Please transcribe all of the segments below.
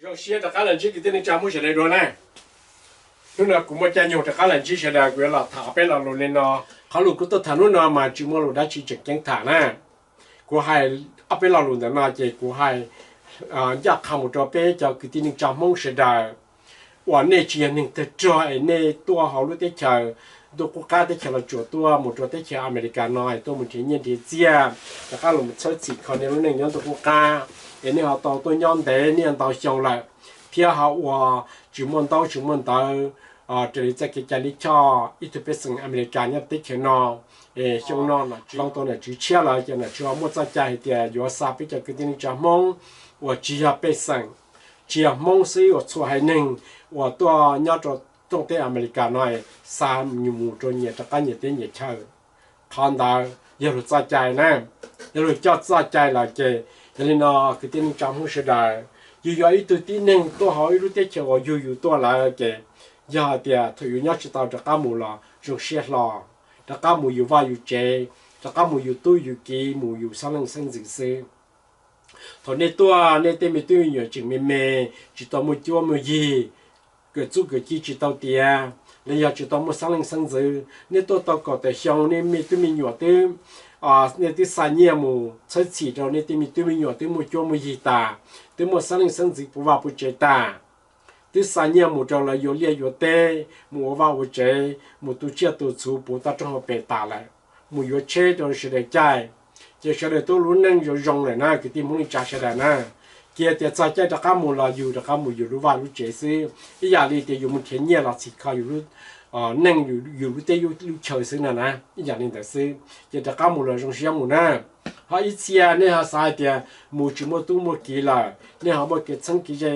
Zoo siab rov qab los ntsib kwv tij neej tsa Hmoob sawv daws dua na. Hnub no kuv muaj caij nyoog rov qab los ntsib sawv daws, kuv yuav los tham ob peb lo lus li no. Qhov lus kuv tuaj tham hnub no mas tsis muaj lus dab tsi tseem ceeb tham na. Kuv hais ob peb lo lus ntawm no ces kuv hais ncaj qha mus rau peb cov kwv tij neej tsa Hmoob sawv daws uas nej tsis yog neeg tawg rog es nej tuaj hauv lub teb chaws ntuj qub qab teb chaws Los Tsuas tuaj mus rau teb chaws Amelikas no es tuaj mus nrhiav nyiaj nrhiav txiaj, rov qab los txhawb txhim kho nej lub neej nyob ntuj qub qab, es nej ho tau tuaj nyob ntev niaj ntau xyoo lawm, thiab ho ua tsis muaj ntaub tsis muaj ntawv raws li txoj kev cai lij choj ib tug pej xeem Amelikas nyob teb chaws no. Es xyoo no hloov tau nom tswv tshiab lawm ces nom tswv ho muaj txoj cai hais tias yuav xa peb cov kwv tij neej tsa Hmoob uas tsis yog pej xeem, tsis yog Hmoob xwb uas txhua haiv neeg uas tuaj nyob rau rooj teb Amelikas no xa mus rau nyias rov qab nyias teb nyias chaw. Qhov ntawd yog luag txoj cai na, yog luag coj txoj cai lawm ces yog li no kwv tij neej tsa Hmoob sawv daws, yus yog ib tug tib neeg tuaj hauv ib lub teb chaws uas yug yus tuaj lawm ces yog hais tias thaum yus nyob tsis tau rov qab mus los zoo siab hlo, rov qab mus yus vaj yus tsev, rov qab mus yus tub yus kiv mus yus xeeb leej xeeb ntxwv xwb. Thaum nej tuaj nej tej me tub me nyuam tseem me me, tsis tau muaj cuab muaj yig, kawm txuj kawm ci tsis tau tiav, los yog tsis tau muaj xeeb leej xeeb ntxwv, nej tuaj tau kaum tawm xyoo nej me tub me nyuam twb, nej twb xa nyiaj mus txhawb txhim rau nej tej me tub me nyuam twb muaj cuab muaj yig tas, twb muaj xeeb leej xeeb ntxwv puv vaj puv tsev tas, twb xa nyiaj mus rau lawv yuav liaj yuav teb, mus ua vaj ua tsev, mus tu tsiaj tu txhuv puv toj roob hauv pes tas lawm, mus yuav tsheb rau sawv daws caij, ces sawv daws tuaj lub neej zoo zoo lawm na kwv tij Hmoob neej tsa sawv daws na. Cia tias txog caij rov qab mus los yus rov qab mus yus lub vaj lub tsev xwb, ib yam li tias yus mus nrhiav nyiaj los txhim kho yus lub neej, yus lub teb lub chaw xwb no na, ib yam li ntawd xwb ces rov qab mus los zoo siab mus na. Ho ib txhia nej ho xav hais tias mus tsis muaj tub muaj kiv lawm, nej ho muaj kev txheeb kev ze,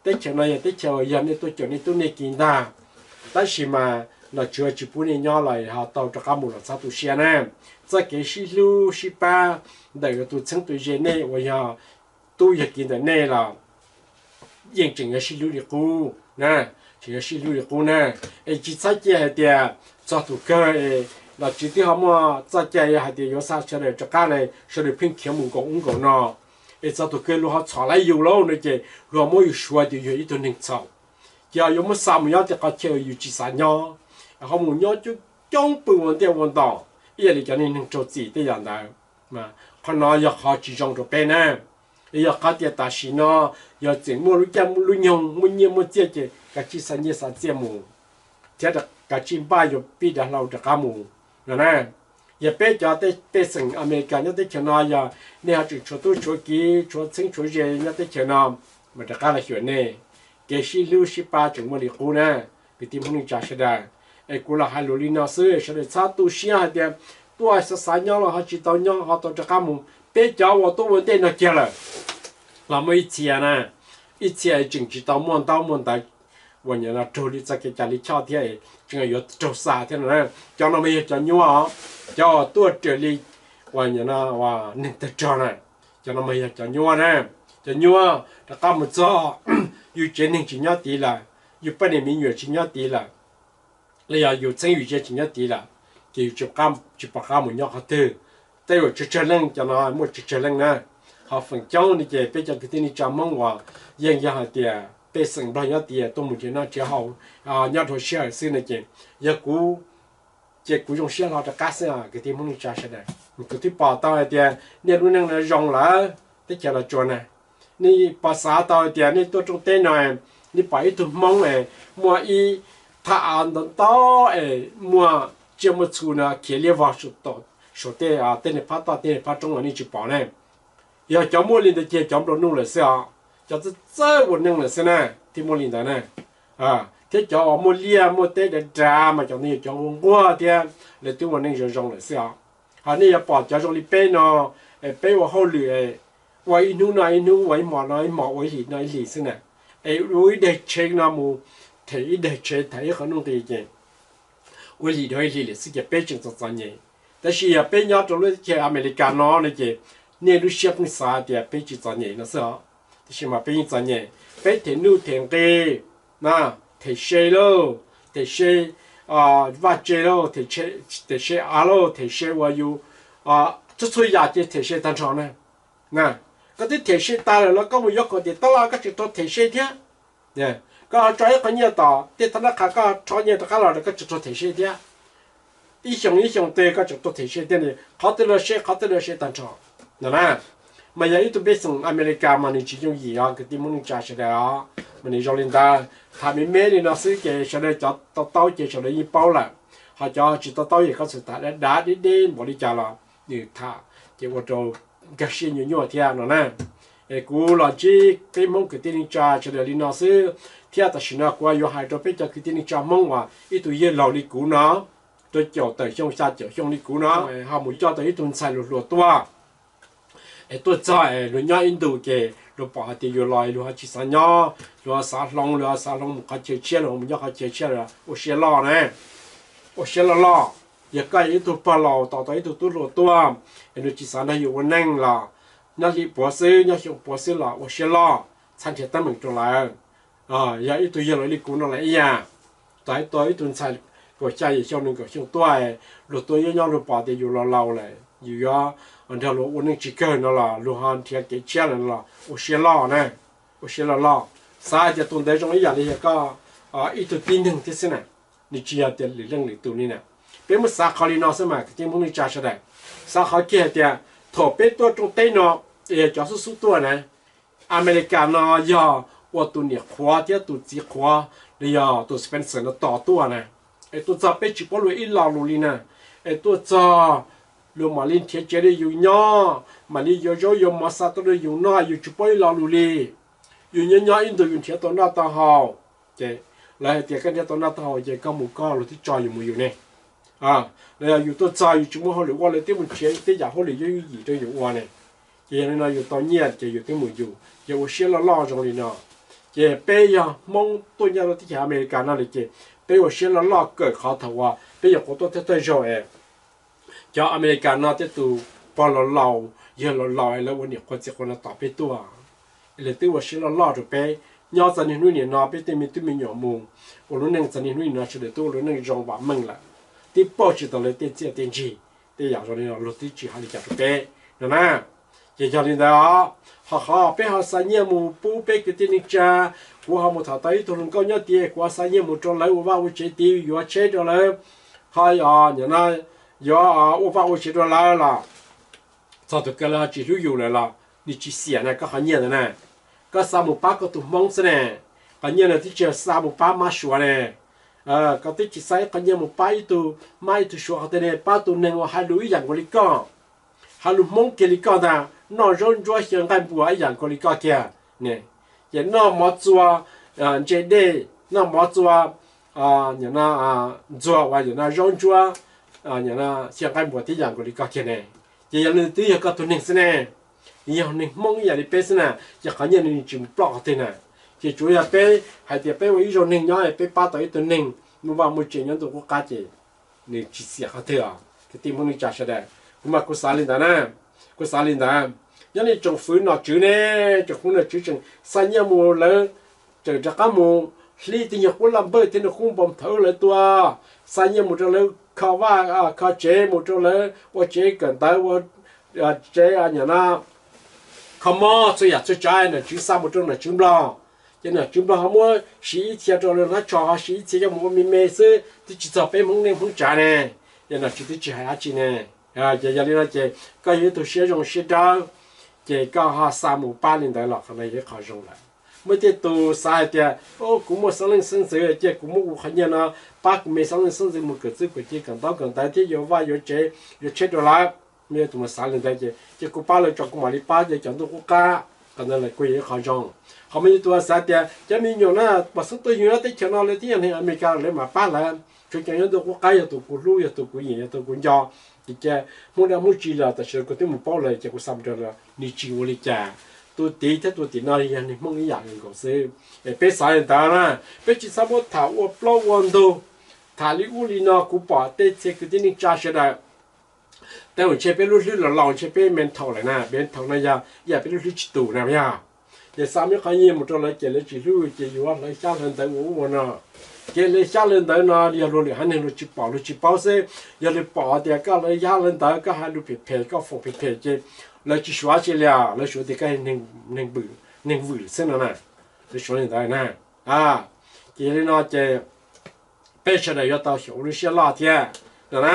teb chaws no yog teb chaws yog nej tuaj caum nej tub nej kiv ntag, tab sis mas nom tswv tsis pub nej nyob los ho tau rov qab mus los txhob tu siab na. Txoj kev sib hlub sib pab ntawm tus txheeb tus ze nej uas yog tub yog kiv ntawm nej los yeej tseem yuav sib hlub li qub na, tseem yuav sib hlub li qub na. Es tsis txhob cia hais tias txog tus kawg es nom tswv twb ho muaj txoj cai hais tias yuav xa sawv daws rov qab ne, sawv daws pheej khiav mus nkaum ub nkaum no, es txog tus kawg luag ho txhom laib yus lauj no ces luag muab yus suav tias yus yog ib tug neeg txhaum, ces yuav muab xa mus nyob tej qhov chaw yus tsis xav nyob, ho mus nyob coob coob pw ua ntiaj ua ntom ib yam li cov niag neeg raug txim tej yam ntawd. Qhov no yog qhov tsis zoo rau peb na. Yog qhov tias tam sim no yog tseem muaj lub caij lub nyoog muaj nyiaj muaj txiaj ces kav tsij xa nyiaj xa txiaj mus, thiab kav tsij npaj yuav pib dav hlau rov qab mus no na. Yog peb cov pej xeem Amelikas nyob teb chaws no yog nej ho tseem tshuav tub tshuav kiv tshuav txheeb tshuav ze nyob teb chaws no, mas rov qab los xyuas nej, kev sib hlub sib pab tseem muaj li qub na. Kwv tij Hmoob neej tsa sawv daws, es kuv los hais lus li no xwb, sawv daws txhob tu siab hais tias tuaj xav xav nyob los ho tsis tau nyob ho tau rov qab mus. Peb cov uas tuaj ua ntej no kiag lawm los muaj ib txhia na, ib txhia tseem tsis tau muaj ntaub muaj ntawv uas nim no raug li txoj kev cai lij choj thiab tseem yuav raug xa thiab no na. Cov no mas yog cov nyuaj os, cov uas tuaj raws li uas nim no neeg tawg rog na, cov no mas yog cov nyuaj na. Cov nyuaj rov qab mus txog yus tsev neeg tsis nyob tid lawm, yus poj niam me nyuam tsis nyob tid lawm, los yog yus txheeb yus ze tsis nyob tid lawm, ces yus tsis pom qab mus nyob qhov twg. Tej zaum tsawg tsawg leej, cov no muaj tsawg tsawg leej na. Ho feem coob no ces peb cov kwv tij neej tsa Hmoob uas yeej yog hais tias pej xeem Nplog nyob tid tuaj mus nrhiav noj nrhiav haus nyob rau sij hawm xwb no ces yog kuv ces kuv zoo siab hlo rov qab xwb kwv tij Hmoob neej tsa sawv daws. Kuv twb pom tau hais tias nej lub neej no zoo lawm, teb chaws Los Tsuas na. Nej pom xav tau hais tias nej tuaj rooj teb no, nej pom ib tug Hmoob es muaj ib thaj av ntau ntau es muaj tsiaj muaj txhu no khiav liab vog saum tej, tej niag phab toj tej niag phab roob uas nej tsis pom ne. Yog cov muaj li ntawd ces cov nplua nuj lawm xwb os, cov txawj txawj ua neej lawm xwb na, thiaj muaj li ntawd na. Thiab cov uas muaj liaj muaj teb dav dav mas cov ntawd yog cov nquag nquag thiab lawv twb ua neej zoo zoo lawm xwb os. Ho nej yuav pom cov zoo li peb no, peb ua hauj lwm, ua ib hnub noj ib hnub, ua ib hmos noj ib hmos, ua ib hlis noj ib hlis xwb na. Es ua ib daig tsheb no mus them ib daig tsheb, them ib qho nuj nqi ces ua ib hlis dhau ib hlis lawm xwb ces peb tseem txom txom nyem. Tab sis yog peb nyob rau lub teb chaws Amelikas no no ces nej lub siab pheej xav tias peb tsis txom nyem no xwb os. Tab sis mas peb yeej txom nyem, peb them nuj them nqi, na, them se lauj, them se vaj tse lauj, them se av lauj, them se uas yus txhua txhua yam ces them se tag nrho na. Koj twb them se tas lawm los koj mus yuav kaum tiam tab laj koj tseem rho them se thiab. Koj tso ib qho nyiaj tom tej thab nab qha koj rho nyiaj rov qab los koj tseem rho them se thiab. Ib xyoos ib xyoos twg koj tseem rho them se thiab, qhov twg los se qhov twg los se tag nrho no na. Mas yog ib tug pej xeem Amelikas mas nws tsis yooj yim os kwv tij Hmoob neej tsa sawv daws os, mas nws zoo li ntawd. Tham me me li no xwb ces sawv daws cov to taub ces sawv daws yeej paub lawm, ho cov tsis to taub ces koj txawm tham dav dav deb deb npaum li cas los nws tham ces ua rau nkag siab nyuaj nyuaj thiab no na. Es kuv los ntsib peb Hmoob kwv tij neej tsa sawv daws li no xwb, thiab tam sim no kuv yuav hais rau peb cov kwv tij neej tsa Hmoob uas ib tug yawg laus li kuv no, rau caum tawm xyoo xya caum xyoo li kuv no, ho mus coj tau ib tug ntxhais luag hluas tuaj, es tuaj txog es luag nyob ib ntus ces luag pom hais tias yus los luag ho tsis xav nyob, luag xav hloov, luag xav hloov mus qhov chaw tshiab, luag mus nyob qhov chaw tshiab los ua siab loj na. Ua siab loj loj, yog koj yog ib tug pog laus tos tau ib tug tub hluas tuaj es nws tsis xav nrog yus ua neej los nyob hli puav xwb, nyob xyoo puav xwb los ua siab loj, txhob nrhiav teeb meem rau lawv. Yog ib tug yawg laus li kuv no lawm ib yam, tos ib tug ntxhais kaum xya yim xyoo nees nkaum xyoo tuaj, luag tuaj nyob nyob luag pom tias yus laus laus lawm yus yuav nrog luag ua neej tsis kawg no los luag ho nrhiav kev tshiab lawm no los ua siab loj na. Ua siab loj loj, xav hais tias tus ntawd zoo ib yam li yog koj ib tug tib neeg thiab xwb na, nws tsis yog tias lwm leej lwm tus li na. Peb muab xav qhov li no xwb mas kwv tij Hmoob neej tsa sawv daws, xav qhov kiag hais tias thaum peb tuaj rooj teb no, yog cov xub xub tuaj na, Amelikas no yog ua tus niam qhuav thiab tus txiv qhuav, los yog tus sponsor no tos tuaj na, es tuaj txog peb tsis paub luag ib lo lus li na, es tuaj txog luag mam li nrhiav tsev rau yus nyob, mam li yuav zaub yuav mov xa tuaj rau yus noj, yus tsis paub ib lo lus li. Yus nyob nyob ib ntus yus nrhiav tau noj tau haus, ces lawv hais tias koj nrhiav tau noj tau haus ces koj mus koj, luag twb tso yus mus yus ne. Los yog yus tuaj txog yus tsis muaj hauj lwm ua, lawv twb mus nrhiav tej yam hauj lwm yooj yooj yim rau yus ua ne. Ces yog li no yus tau nyiaj ces yus twb mus yus, yog ua siab loj loj zoo li no. Ces peb yog Hmoob tuaj nyob rau teb chaws Amelikas no lawm ces peb ua siab loj loj kawm qhov thaum uas peb nyuam qhuav tuaj thawj thawj zaug es cov Amelikas no tej tus pog laus laus yawg laus laus es lawv ua niam qhuav txiv qhuav no tos peb tuaj, es lawv twb ua siab loj loj rau peb. Nyob txog niaj hnub nim no peb tej me tub me nyuam mus ua lub neej txog niaj hnub nim no sawv daws twb ua lub neej zoo vam meej lawm, twb pauj tsis tau lawv tej txiaj tej ntsig, tej yam zoo li no luag twb tsis hais li cas rau peb no na. Ces yog li ntawd os, ho qhov peb ho xa nyiaj mus pub peb kwv tij neej tsa, kuv ho mus tham tau ib tug hluas nkauj nyob tid kuv ho xa nyiaj mus rau lawv ua vaj ua tsev tid, yuav tsheb rau lawv, ho yog nim no yuav ua vaj ua tsev rau lawv los txog tus kawg lawv ho tsis hlub yus lawm los nws tsis xiam na koj qhov nyiaj ntawd na. Koj xa mus pab koj tus Hmoob xwb ne, qhov nyiaj no twb tsis yog xa mus pab mab suav ne. Koj twb tsis xa ib qho nyiaj mus pab ib tug mab ib tug suav qhov twg ne, pab tus neeg uas hais lus ib yam nkaus li koj, hais lus Hmoob kiag li koj ntag, noj zaub ntsuab xyaw nqaij npua ib yam nkaus li koj kiag ne. Ces noj mov txua ntse dej, noj mov txua ntxuag uas zaub ntsuab xyaw nqaij npua tib yam nkaus li koj kiag ne. Ces yog li twb yog koj tus neeg xwb ne, yog neeg Hmoob ib yam li peb xwb na, ces qhov nyiaj no nws tsis mus ploj qhov twg na. Ces tsuas yog peb hais tias peb ua ib zaug neeg nyob peb pab tau ib tug neeg muaj vaj muaj tsev nyob ntuj qub qab ces nws tsis xiam qhov twg os kwv tij Hmoob neej tsa sawv daws. Kuv mas kuv xav li ntawd na, kuv xav li ntawd. Nyob li tsoom fwv nom tswv ne, tsoom fwv nom tswv tseem xa nyiaj mus lawv tseem rov qab mus hlib tej nyuag qub laj npawj thiab nyuag qub npau nthawv lawv tua, xa nyiaj mus rau lawv kho vaj kho tsev, mus rau lawv ua tsev kawm ntawv, ua tsev nim no kho mob txhua yam txhua tsav, nom tswv xa mus rau nom tswv Nplog. Ces nom tswv Nplog ho muab siv ib txhia rau lawv hnab tsho, ho siv ib txhia coj mus ua me me xwb, twb tsis txog peb Hmoob neej Hmoob tsav ne. Ces nom tswv twb tsis hais dab tsi ne. Ces yog li no ces koj yog ib tug siab zoo siab dawb, ces koj ho xa mus pab li ntawd los qhov no yog ib qho zoo lawm. Muaj tej tus xav hais tias, kuv muaj xeeb leej xeeb ntxwv cia kuv muab kuv qhov nyiaj no pab kuv me xeeb leej xeeb ntxwv mus kawm txuj kawm ci kawm ntaub kawm ntawv thiab yuav vaj yuav tsev yuav tsheb rau lawv. Muaj tus mus xav li ntawd ces, ces kuv pab lawv tso kuv mam li pab ces cov ntuj qub qab, qhov ntawd los kuj yog ib qho zoo. Ho muaj ib tus xav tias cov me nyuam na pom xeeb tuaj yug nyob teb chaws no lawv twb yog neeg Amelikas lawv mam pab lawv, tsuav cov nyob ntuj qub qab yog tus kuv hlub yog tus kuv nyiam yog tus kuv nco. Ces cia Hmoob dab Hmoob tsi los tam sim no kuv twb mus paub lawm ces kuv xa mus rau lawv nws tsis ua li cas. Tus tid thiab tus tim no yog neeg Hmoob ib yam nkaus xwb. Es peb xav li ntawd na, peb tsis txhob muab tham ua plaub ua ntug, tham li ub li no. Kuv pom tej txhia kwv tij neej tsa sawv daws, tej zaum ntshe peb lub hlwb los laus ntshe peb mental lawm na, mental no yog ib yam peb lub hlwb tsis tus na yog. Ces xa muaj qhov nyiaj mus rau lawv ces lawv tsis hlub ces yuav hlawv xyab hlawv ntawv ua ub ua no. Ces hlawv xyab hlawv ntawv no yog luag lwm haiv neeg luag tsis pom luag tsis paub xwb. Yog luag pom tias koj hlawv xyab hlawv ntawv, koj hais lus phem phem, koj foom phem phem ces Lawv tsis suav tsi li, lawv suav tias koj neeg vwm xwb no na. Lawv suav li ntawd na. Ces yog li no ces peb sawv daws yuav tau xyaum ua lub siab loj thiab no na.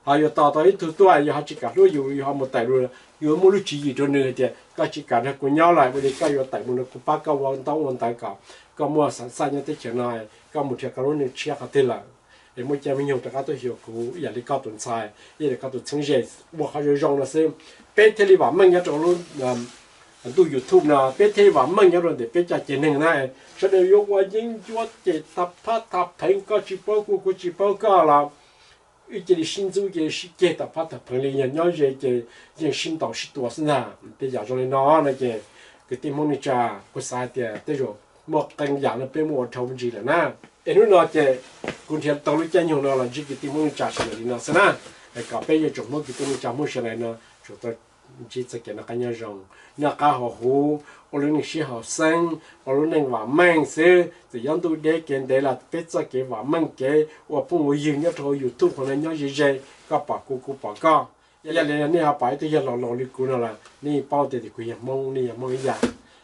Ho yuav tos tau ib tug tuaj yog ho tsis kam hlub yus, yus ho mus tawm lus, yus muaj lub tswv yim rau nws hais tias koj tsis kam nrog kuv nyob lawm, ua li koj yuav tawm mus no kuv pab koj ua ntaub ua ntawv kom koj muaj xav xaj nyob teb chaws no, koj mus nrhiav koj lub neej tshiab qhov twg lawm, es muaj caij muaj nyoog rov qab tuaj xyuas kuv ib yam li koj tus ntxhais, ib yam li koj tus txheeb ze, ua qhov zoo zoo no xwb. Peb thiaj li vam meej nyob rau lub ntuj YouTube no, peb thiaj li vam meej nyob rau ntawm peb cov ceg neeg na. Sawv daws yuav ua yeeb ncuab ces thab phab thab pheev, koj tsis paub kuv, kuv tsis paub koj los wb cia li sib ntxub, cia li sib ceg thab phab thab pheev li, yog nyob ze ces yeej sib ntaus sib tua xwb ntag. Tej yam zoo li no no ces kwv tij Hmoob neej tsa, kuv xav hais tias tej zaum muaj qee yam no peb muaj ua dhau me ntsis lawm na. Es hnub no ces kuv nrhiav tau lub caij nyoog no los ntsib kwv tij Hmoob neej tsa sawv daws li no xwb na, kom peb yuav tsum Hmoob kwv tij neej tsa Hmoob sawv daws no tsum tau ntsib txoj kev noj qab nyob zoo, noj qab haus huv, ua lub neej sib haum xeeb, ua lub neej vam meej xwb. Txawm yuav ntuj deb kev ntev los peb txoj kev vam meej kev ua phooj ua ywg nyob rau hauv YouTube no nyob ze ze, koj pom kuv kuv pom koj. Yog li nej ho pom ib tug yawg laus laus li kuv no los nej paub tias kuv yog Hmoob, nej yog Hmoob ib yam.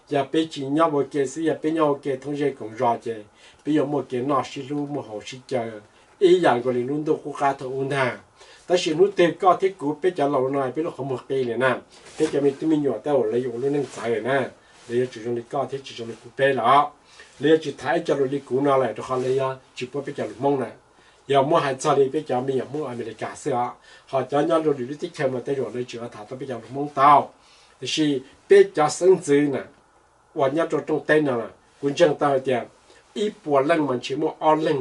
Yog peb tsis nyob ua ke xwb, yog peb nyob ua ke thoob ze koom zos ces peb yuav muaj kev noj sib hlub muaj haus sib caw ib yam nkaus li lub ntuj qub qab thaum ub ntag. Tab sis hnub twg koj thiab kuv peb cov laus no peb lub qhov muag qi lawm na, peb cov me tub me nyuam tej zaum lawv yuav ua lub neej txawv lawm na, lawv yuav tsis zoo li koj thiab tsis zoo li kuv peb lawm. Lawv yuav tsis tham ib co lus li kuv no lawm rau qhov lawv yuav tsis paub peb cov lus Hmoob na. Yog muab hais txog li peb cov me nyuam Hmoob Amelikas xwb os, ho cov nyob rau lwm lub teb chaws mas tej zaum lawv tseem tham tau peb cov lus Hmoob tau. Tiam sis peb cov xeeb ntxwv na uas nyob rau rooj teb no, kuv ntseeg tau hais tias ib puas leej mas ntshe muaj ob leeg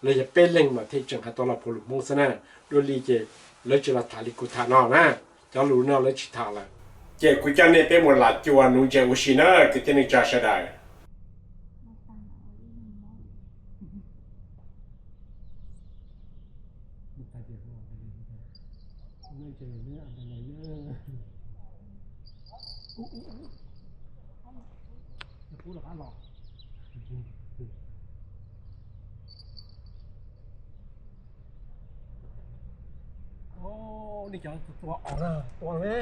los yog peb leeg mas thiaj tseem hais tau los puav lus Hmoob xwb na. Dua li ces lawv tsis los tham li kuv tham no na. Cov lus no lawv tsis tham lawm. Ces kuv coj nej peb mus lam cua nuv ntses ua si na kwv tij neej tsa sawv daws. Nej cov tua os na, tua ne.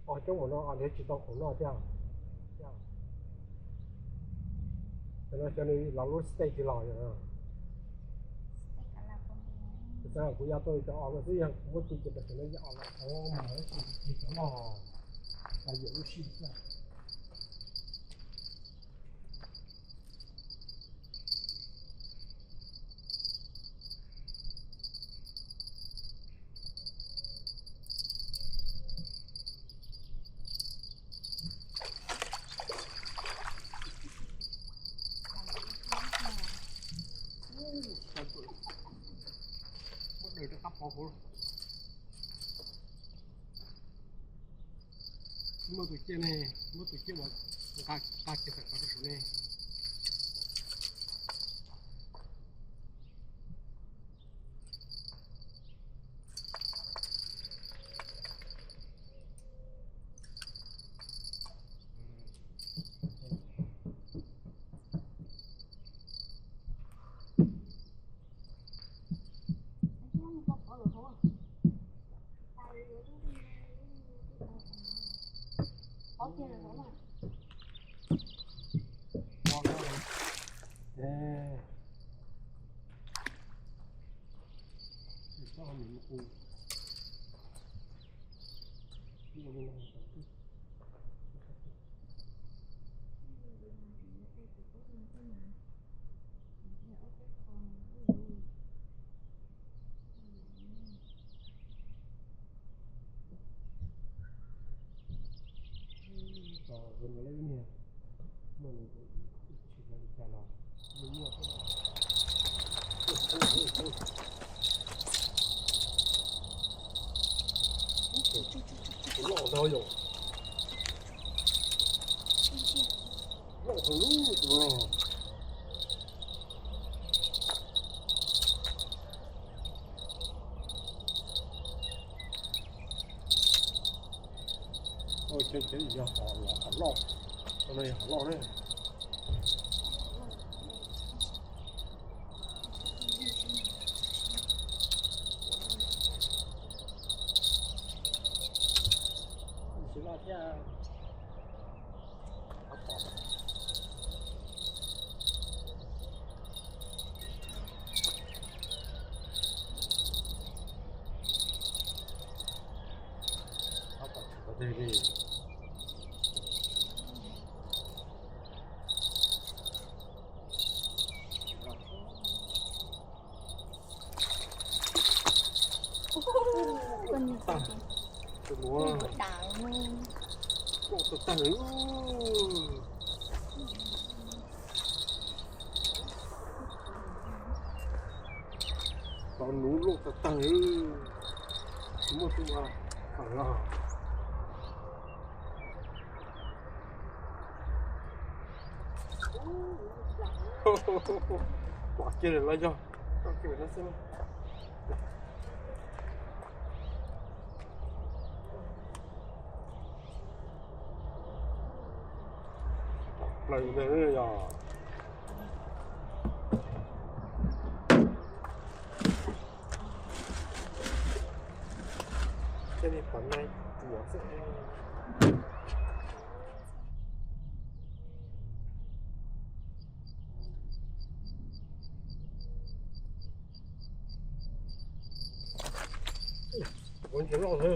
Os, coob ua no os, nrhiav tsis tau khoom noj thiab. Cov no cov nws los lub stage twg los yom? Kuv xav kuv ya tuaj cov os no xwb, yog kuv muab tua ces tam sim no ya os los tau mas cov no los yam lub sij xwb. Muab daws rau qab pov hauv. Muaj tus ciaj ne, muab tus ciaj uas nqa kiag tawm qhov rau saum ne. Loj ntau yom. Loj hauv lub tus no. Ua Ces yog hov loj, hov loj, no yog hov loj na. Tsis loj thiab. Tag, loj tag tag li. Tau nuv loj tag tag li. Tsis muaj tus a, a los. Pom kiag lawm los yog, tau kiag lawm no xwb. Plaws ntawd yog. Tej li pom nai tuam xwb. Ua ntsis loj xwb.